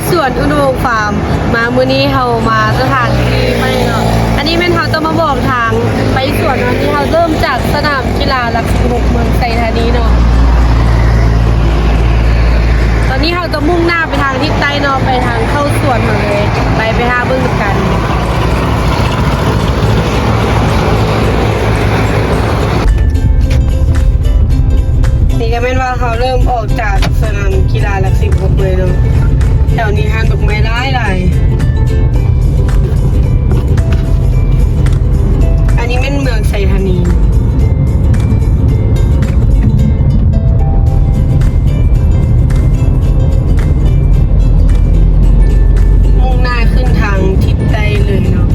ສວນອຸດົມວົງຟາມ ມາມື້ນີ້ເຮົາມາສະຖານທີ່ໃໝ່ເນາະ. ອັນນີ້ແມ່ນເຮົາຈະມາບອກທາງໄປສວນເນາະ ທີ່ເຮົາເລີ່ມຈາກສະໜາມກິລາຫຼັກສິບຫົກ ເມືອງໄຊທານີເນາະ. ຕອນນີ້ເຮົາຈະມຸ່ງໜ້າໄປທາງທິດໃຕ້ເນາະ ໄປທາງເຂົ້າສວນເຮົາເລີຍ. ໄປ ໄປຫາເບິ່ງນຳກັນ. ນີ້ກໍແມ່ນວ່າເຮົາເລີ່ມອອກຈາກສະໜາມກິລາຫຼັກສິບຫົກເລີຍເນາະ. ແຖວນີ້ຮ້ານດອກໄມ້ຫຼາຍໆ. ອັນນີ້ແມ່ນເມືອງໄຊທານີ. ມຸ່ງໜ້າຂຶ້ນທາງທິດໃຕ້ເລີຍເນາະ.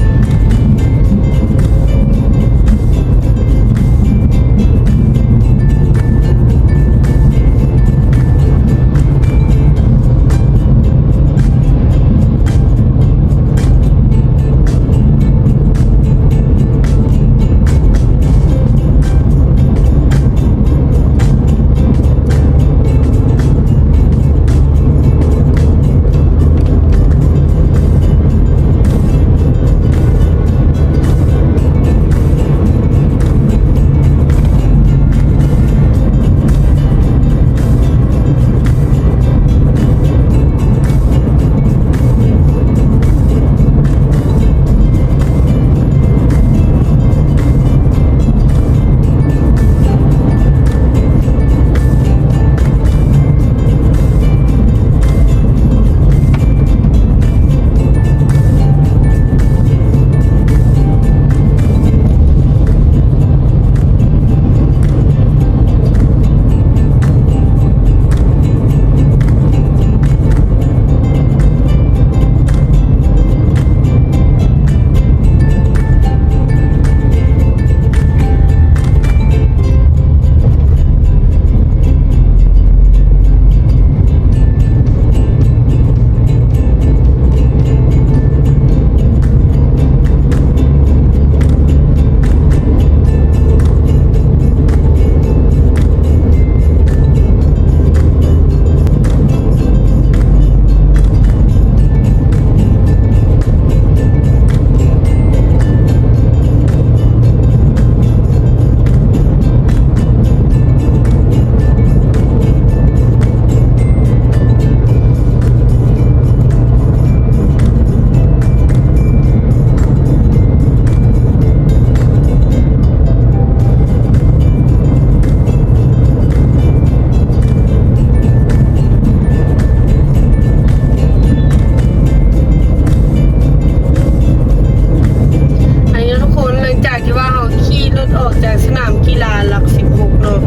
ອັນນີ້ເນາະທຸກຄົນ ຫຼັງຈາກທີ່ວ່າເຮົາຂີ່ລົດອອກຈາກສະໜາມກິລາຫຼັກສິບຫົກເນາະ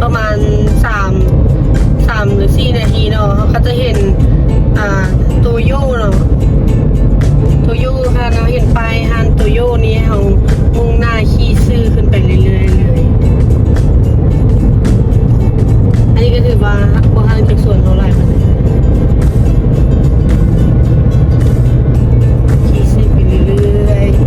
ປະມານສາມ ສາມຫຼືສີ່ນາທີເນາະ ເຮົາກໍຈະເຫັນ ອ່າ ໂຕໂຢເນາະ ໂຕໂຢ ຖ້າເຮົາເຫັນປ້າຍຮ້ານໂຕໂຢນີ້ ເຮົາມຸ່ງໜ້າຂີ່ຊື່ຂຶ້ນໄປເລື້ອຍໆເລີຍ. ອັນນີ້ກໍຖືວ່າບໍ່ຫ່າງຈາກສວນເຮົາຫຼາຍປານໃດ. ຂີ່ຊື່ໄປເລື້ອຍໆ.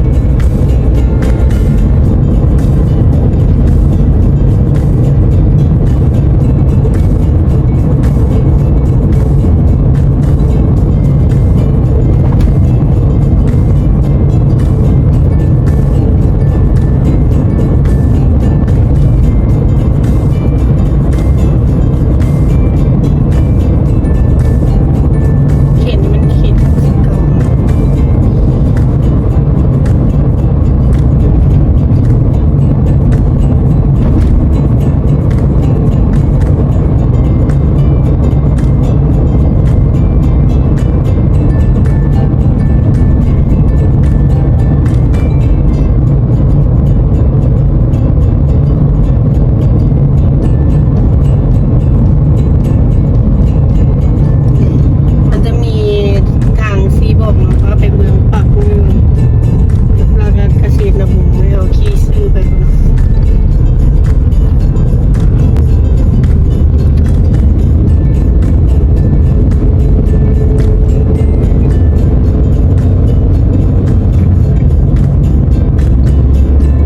ເຂດນີ້ມັນເຂດຫຼັກສິບເກົ້າ. ມັນຈະມີທາງຊີ້ບອກເນາະ ວ່າໄປເມືອງປາກງື່ມ ແລ້ວກໍກະເສດນະບົງ ໃຫ້ເຮົາຂີ່ຊື່ໄປພຸ້ນເນາະ.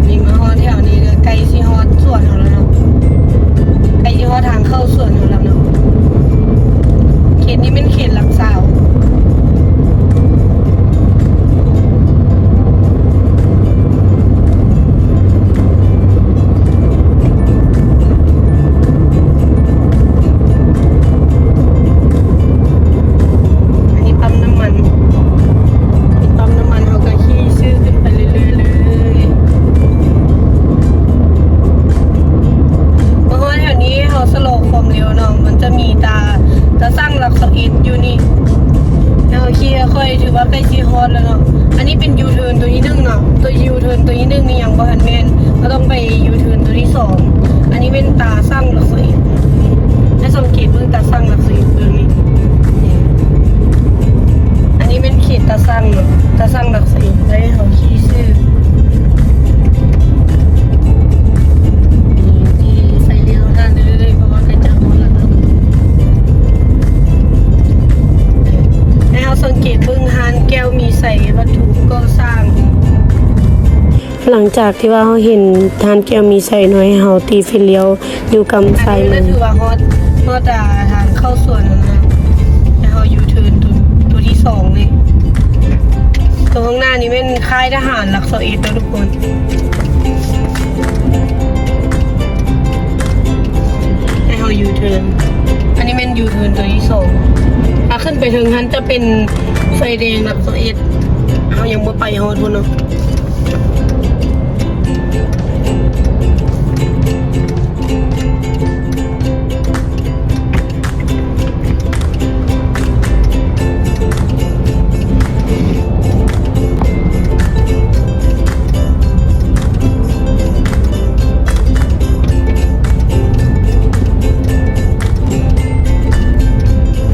ນີ້ມາຮອດແຖວນີ້ກໍໃກ້ຊິຮອດສວນເຮົາແລ້ວເນາະ ໃກ້ຊິຮອດທາງເຂົ້າສວນເຮົາແລ້ວເນາະ. ເຂດນີ້ແມ່ນເຂດຫຼັກຊາວ. ຫຼັກຊາວເອັດຢູ່ນີ້ ແລ້ວເຮົາຂີ່ຄ່ອຍໆ ຖືວ່າໃກ້ຊິຮອດແລ້ວເນາະ. ອັນນີ້ເປັນຢູເທີນຕົວທີໜຶ່ງເນາະ, ຕົວຢູເທີນຕົວທີໜຶ່ງນີ້ຍັງບໍ່ທັນແມ່ນ, ເຮົາຕ້ອງໄປຢູເທີນຕົວທີສອງ. ອັນນີ້ແມ່ນຕາຊ່າງຫຼັກຊາວເອັດ, ໃຫ້ສັງເກດເບິ່ງຕາຊ່າງຫຼັກຊາວເອັດເບິ່ງນີ້. ອັນນີ້ແມ່ນເຂດຕາຊ່າງເນາະ, ຕາຊ່າງຫຼັກຊາວເອັດ ແລ້ວໃຫ້ເຮົາຂີ່ຊື່ ນີ້ ໄຟລ້ຽວທາງເລີຍ ເພາະວ່າໃກ້ຈະຮອດແລ້ວເນາະ. ໃຫ້ເຮົາສັງເກດເບິ່ງຮ້ານແກ້ວມີໄຊວັດຖຸກໍ່ສ້າງ. ຫຼັງຈາກທີ່ວ່າເຮົາເຫັນຮ້ານແກ້ວມີໄຊເນາະ, ໃຫ້ເຮົາຕີໄຟລ້ຽວຢູ່ກຳຊ້າຍມື. ອັນນີ້ກໍຖືວ່າຮອດ ຮອດ ອ່າ ທາງເຂົ້າສວນແລ້ວນະ, ໃຫ້ເຮົາຢູເທີນຕົວ ຕົວທີສອງນີ້. ຕົວຂ້າງໜ້ານີ້ແມ່ນຄ້າຍທະຫານຫຼັກຊາວເອັດເນາະທຸກຄົນ. ໃຫ້ເຮົາຢູເທີນ, ອັນນີ້ແມ່ນຢູເທີນຕົວທີສອງ. ຖ້າຂຶ້ນໄປເທິງຫັ້ນຈະເປັນໄຟແດງຫຼັກຊາວເອັດ, ເຮົາຍັງບໍ່ໄປຮອດພຸ້ນເນາະ.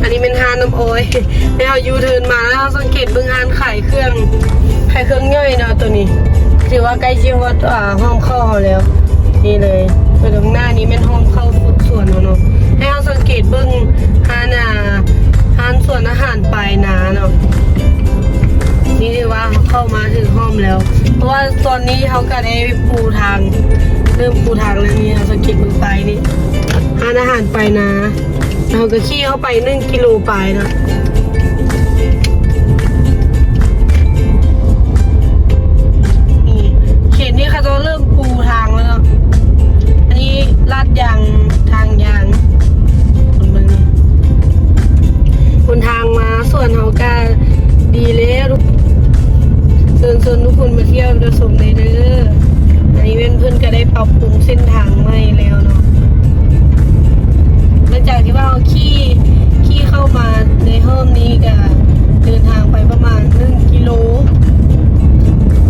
ອັນນີ້ແມ່ນຮ້ານນ້ຳອ້ອຍ. ແລ້ວເຮົາຢູເທີນມາ ແລ້ວເຮົາສັງເກດເບິ່ງຮ້ານຂາຍເຄື່ອງ ຂາຍເຄື່ອງຍ່ອຍເນາະ. ຕົວນີ້ຖືວ່າໃກ້ຊິຮອດ ອ່າ ຫ້ອມເຂົ້າເຮົາແລ້ວ. ນີ້ເລີຍ ເບິ່ງຂ້າງໜ້ານີ້ແມ່ນຫ້ອມເຂົ້າສວນເຮົາເນາະ. ໃຫ້ເຮົາສັງເກດເບິ່ງຮ້ານ ອ່າ ຮ້ານສວນອາຫານປາຍນາເນາະ. ນີ້ຖືວ່າເຮົາເຂົ້າມາຖືກຫ້ອມແລ້ວ ເພາະວ່າຕອນນີ້ເຮົາກໍໄດ້ປູທາງ ເລີ່ມປູທາງແລ້ວ. ນີ້ເຮົາສັງເກດເບິ່ງປ້າຍນີ້ ຮ້ານອາຫານປາຍນາ. ເຮົາກໍຂີ່ເຂົ້າໄປໜຶ່ງກິໂລປາຍເນາະ. ນີ້ ເຂດນີ້ເຂົາເຈົ້າເລີ່ມປູທາງແລ້ວເນາະ. ອັນນີ້ລາດຢາງ ທາງຢາງ ເບິ່ງນີ້ ຫົນທາງມາສວນເຮົາກໍດີແລ້ວ. ເຊີນ ເຊີນທຸກຄົນມາທ່ຽວມາຊົມໄດ້ເດີ. ອັນນີ້ແມ່ນເພິ່ນກໍໄດ້ປັບປຸງເສັ້ນທາງໃໝ່ແລ້ວເນາະ. ຫຼັງຈາກທີ່ວ່າເຮົາຂີ່ ຂີ່ເຂົ້າມາໃນຮ່ອມນີ້ກໍເດີນທາງໄປປະມານໜຶ່ງກິໂລ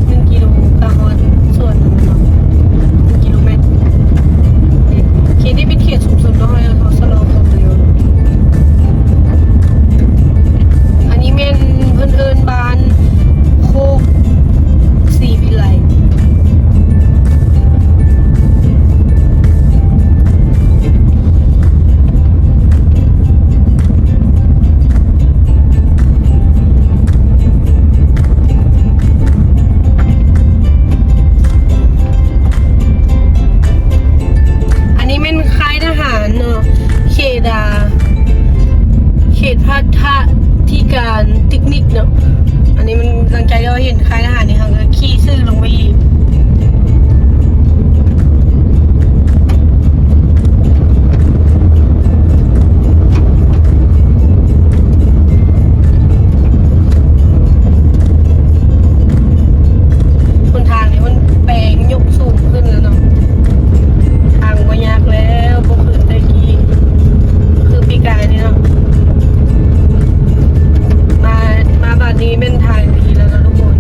ໜຶ່ງກິໂລກໍຮອດສວນແລ້ວເນາະ ໜຶ່ງກິໂລແມັດ. ເຂດນີ້ເປັນເຂດຊຸມຊົນເນາະ, ເຮົາຊະລໍຄວາມເລັວ. ອັນນີ້ແມ່ນເພິ່ນເອີ້ນບ້ານໂຄກ ສີວິໄລ. ອັນນີ້ແມ່ນຄ້າຍທະຫານເນາະ ເຂດ ອ່າ ເຂດພັດທະທິການເຕັກນິກເນາະ. ອັນນີ້ມັນ ຫຼັງຈາກທີ່ເຮົາເຫັນຄ້າຍທະຫານນີ້ ເຮົາກໍຂີ່ຊື່ລົງໄປອີກ. ຫົນທາງນີ້ມັນແປງຍົກສູງຂຶ້ນແລ້ວເນາະ, ທາງບໍ່ຍາກແລ້ວ ບໍ່ຄືແຕ່ກີ້ ຄືປີກາຍນີ້ເນາະ. ມາ ມາບາດນີ້ແມ່ນທາງດີແລ້ວເນາະທຸກຄົນ.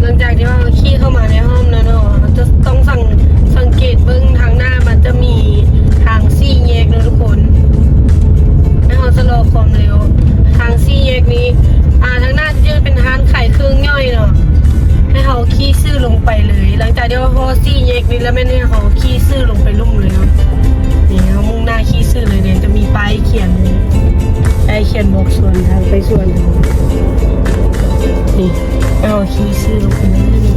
ຫຼັງຈາກທີ່ວ່າເຮົາຂີ່ເຂົ້າມາໃນຮ່ອມແລ້ວເນາະ, ເຮົາຈະຕ້ອງສັງ ສັງເກດເບິ່ງທາງໜ້າ ມັນຈະມີທາງສີ່ແຍກເນາະທຸກຄົນ. ໃຫ້ເຮົາຊະລໍຄວາມເລັວ. ທາງສີ່ແຍກນີ້ ອ່າ ທາງໜ້າຈະເປັນຮ້ານຂາຍເຄື່ອງຍ່ອຍເນາະ, ໃຫ້ເຮົາຂີ່ຊື່ລົງໄປເລີຍ. ຫຼັງຈາກທີ່ວ່າຮອດສີ່ແຍກນີ້ແລ້ວ ແມ່ນໃຫ້ເຮົາຂີ່ຊື່ລົງໄປລຸ່ມເລີຍເນາະ. ນີ້ເຮົາມຸ່ງໜ້າຂີ່ຊື່ເລີຍເດ້, ຈະມີປ້າຍຂຽນ ປ້າຍຂຽນບອກສວນທາງໄປສວນ. ນີ້ ເຮົາຂີ່ຊື່ລົງໄປເລີຍ.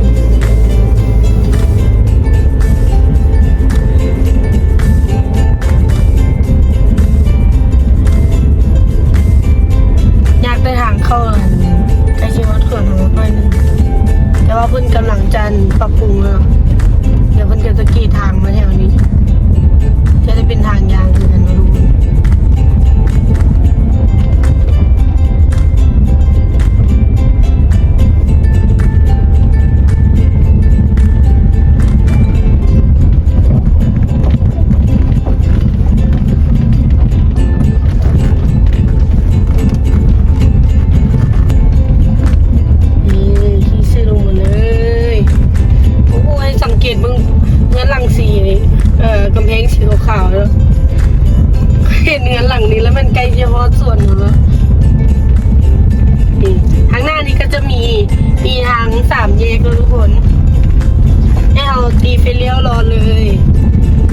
ດີໄຟລ້ຽວລໍເລີຍ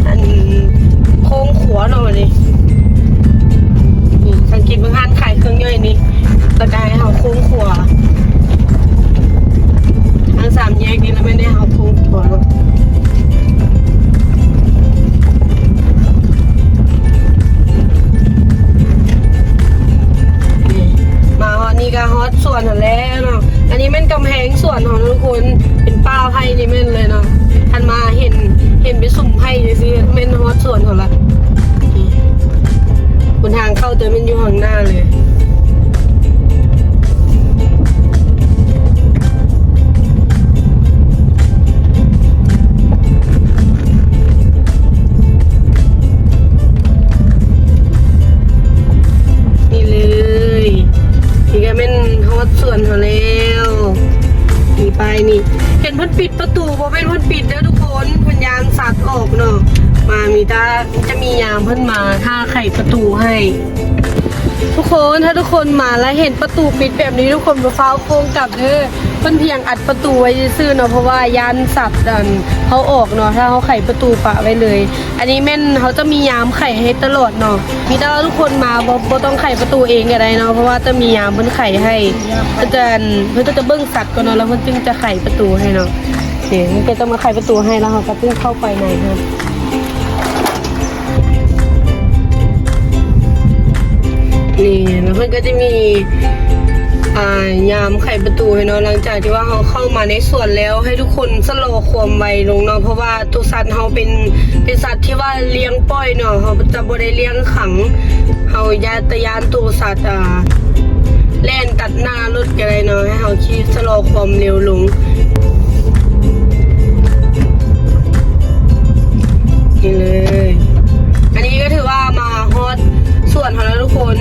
ອັນໂຄ້ງຂວາເນາະ ອັນນີ້ ນີ້ ສັງເກດເບິ່ງຮ້ານຂາຍເຄື່ອງຍ່ອຍນີ້ ແລ້ວກະໃຫ້ເຮົາໂຄ້ງຂວາ ທາງສາມແຍກນີ້ລະແມ່ນໃຫ້ເຮົາໂຄ້ງຂວາເນາະ. ນີ້ ມາຮອດນີ້ກະຮອດສວນຫັ້ນແລ້ວເນາະ. ອັນນີ້ແມ່ນກຳແພງສວນເຮົາເນາະທຸກຄົນ ເປັນປ່າໄຜ່ນີ້ແມ່ນເລີຍເນາະ. ຄັນມາເຫັນ ເຫັນເປັນຊຸມໄຜ່ຊື່ໆ ແມ່ນຮອດສວນເຮົາລະ. ນີ້ ຫົນທາງເຂົ້າແຕ່ແມ່ນຢູ່ຂ້າງໜ້າເລີຍ. ນີ້ເລີຍ ນີ້ກະແມ່ນຮອດສວນເຮົາແລ້ວ. ນີ້ປ້າຍນີ້ ເຫັນເພິ່ນປິດປະຕູ ບໍ່ແມ່ນເພິ່ນປິດເດີທຸກຄົນ ເພິ່ນຢ້ານສັດອອກເນາະ. ມາມີແຕ່ ຈະມີຍາມເພິ່ນມາຖ້າໄຂປະຕູໃຫ້. ທຸກຄົນ ຖ້າທຸກຄົນມາແລ້ວເຫັນປະຕູປິດແບບນີ້ ທຸກຄົນບໍ່ຟ້າວໂຄ້ງກັບເດີ. ເພິ່ນພຽງອັດປະຕູໄວ້ຊື່ໆເນາະ ເພາະວ່າຢ້ານສັດ ອັນ ເຮົາອອກເນາະ ຖ້າເຮົາໄຂປະຕູປະໄວ້ເລີຍ. ອັນນີ້ແມ່ນເຮົາຈະມີຍາມໄຂໃຫ້ຕະຫຼອດເນາະ. ມີແຕ່ວ່າທຸກຄົນມາ ບໍ່ ບໍ່ຕ້ອງໄຂປະຕູເອງກະໄດ້ເນາະ ເພາະວ່າຈະມີຍາມເພິ່ນໄຂໃຫ້. ເພິ່ນຈະ ເພິ່ນຈະເບິ່ງສັດກ່ອນເນາະ ແລ້ວເພິ່ນຈຶ່ງຈະໄຂປະຕູໃຫ້ເນາະ. ນີ້ ເພິ່ນກະຈະມາໄຂປະຕູໃຫ້ ແລ້ວເຮົາກະຈຶ່ງເຂົ້າໄປໃນຫັ້ນ. ນີ້ ແລ້ວເພິ່ນກະຈະມີ ອ່າ ຍາມໄຂປະຕູໃຫ້ເນາະ. ຫຼັງຈາກທີ່ວ່າເຮົາເຂົ້າມາໃນສວນແລ້ວ ໃຫ້ທຸກຄົນຊະລໍຄວາມໄວລົງເນາະ ເພາະວ່າໂຕສັດເຮົາເປັນ ເປັນສັດທີ່ວ່າລ້ຽງປ່ອຍເນາະ ເຮົາຈະບໍ່ໄດ້ລ້ຽງຂັງ. ເຮົາຢ້ານ ແຕ່ຢ້ານໂຕສັດ ອ່າ ແລ່ນຕັດໜ້າລົດກະໄດ້ເນາະ ໃຫ້ເຮົາຂີ່ຊະລໍຄວາມເລັວລົງ. ນີ້ເລີຍ ອັນນີ້ກະຖືວ່າມາຮອດສວນເຮົາແລ້ວທຸກຄົນ.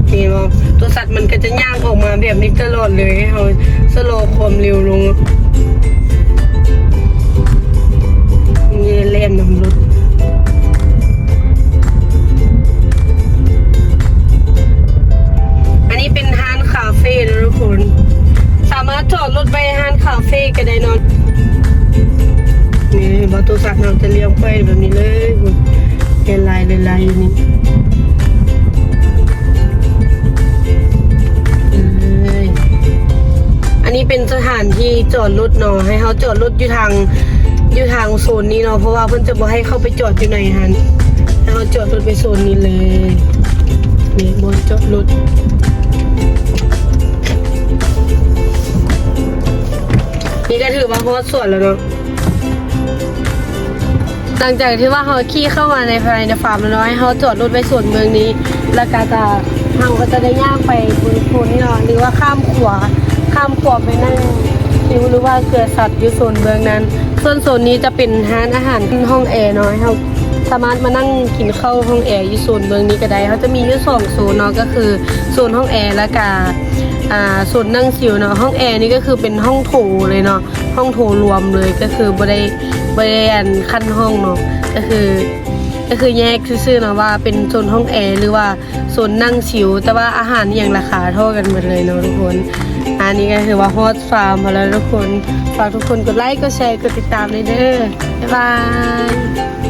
ເຫັນບໍ່ ໂຕສັດມັນກະຈະຍ່າງອອກມາແບບນີ້ຕະຫຼອດເລີຍ ໃຫ້ເຮົາຊະລໍຄວາມເລັວລົງ. ນີ້ແລ່ນນຳລົດ. ອັນນີ້ເປັນຮ້ານຄາເຟເນາະທຸກຄົນ ສາມາດຈອດລົດໄວ້ຮ້ານຄາເຟກະໄດ້ເນາະ. ນີ້ເຫັນບໍ່ ໂຕສັດເຮົາຈະລ້ຽງໄວ້ແບບນີ້ເລີຍ ເຫັນຫຼາຍ ຫຼາຍໆຢູ່ນີ້. ອັນນີ້ເປັນສະຖານທີ່ຈອດລົດເນາະ ໃຫ້ເຮົາຈອດລົດຢູ່ທາງ ຢູ່ທາງໂຊນນີ້ເນາະ ເພາະວ່າເພິ່ນຈະບໍ່ໃຫ້ເຂົ້າໄປຈອດຢູ່ໃນຫັ້ນ ໃຫ້ເຮົາຈອດລົດໄປໂຊນນີ້ເລີຍ. ນີ້ບ່ອນຈອດລົດ. ນີ້ກະຖືວ່າຮອດສວນແລ້ວເນາະ. ຫຼັງຈາກທີ່ວ່າເຮົາຂີ່ເຂົ້າມາໃນພາຍໃນຟາມແລ້ວເນາະ ໃຫ້ເຮົາຈອດລົດໄວ້ໂຊນເບື້ອງນີ້ ແລ້ວກະຈະ ເຮົາກະຈະໄດ້ຍ່າງໄປເບິ່ງໂຊນນີ້ເນາະ ຫຼືວ່າຂ້າມຂົວ ຂ້າມຂົວໄປນັ່ງຊິວ ຫຼືວ່າເກືອສັດຢູ່ໂຊນເບື້ອງນັ້ນ. ສ່ວນໂຊນນີ້ຈະເປັນຮ້ານອາຫານຫ້ອງແອເນາະ ໃຫ້ເຮົາສາມາດມານັ່ງກິນເຂົ້າຫ້ອງແອຢູ່ໂຊນເບື້ອງນີ້ກະໄດ້. ເຮົາຈະມີຢູ່ສອງໂຊນເນາະ ກະຄືໂຊນຫ້ອງແອ ແລ້ວກະ ອ່າ ໂຊນນັ່ງຊິວເນາະ. ຫ້ອງແອນີ້ກະຄືເປັນຫ້ອງໂຖເລີຍເນາະ ຫ້ອງໂຖລວມເລີຍ ກະຄືບໍ່ໄດ້ ບໍ່ໄດ້ອັນຂັ້ນຫ້ອງເນາະ ກະຄື ກະຄືແຍກຊື່ໆເນາະ ວ່າເປັນໂຊນຫ້ອງແອ ຫຼືວ່າໂຊນນັ່ງຊິວ ແຕ່ວ່າອາຫານອີ່ຫຍັງລາຄາທໍ່ກັນໝົດເລີຍເນາະທຸກຄົນ. ອັນນີ້ກະຖືວ່າຮອດຟາມເຮົາແລ້ວທຸກຄົນ. ຝາກທຸກຄົນກົດໄລ ກົດແຊ ກົດຕິດຕາມແດ່ເດີ. ບາຍບາຍ.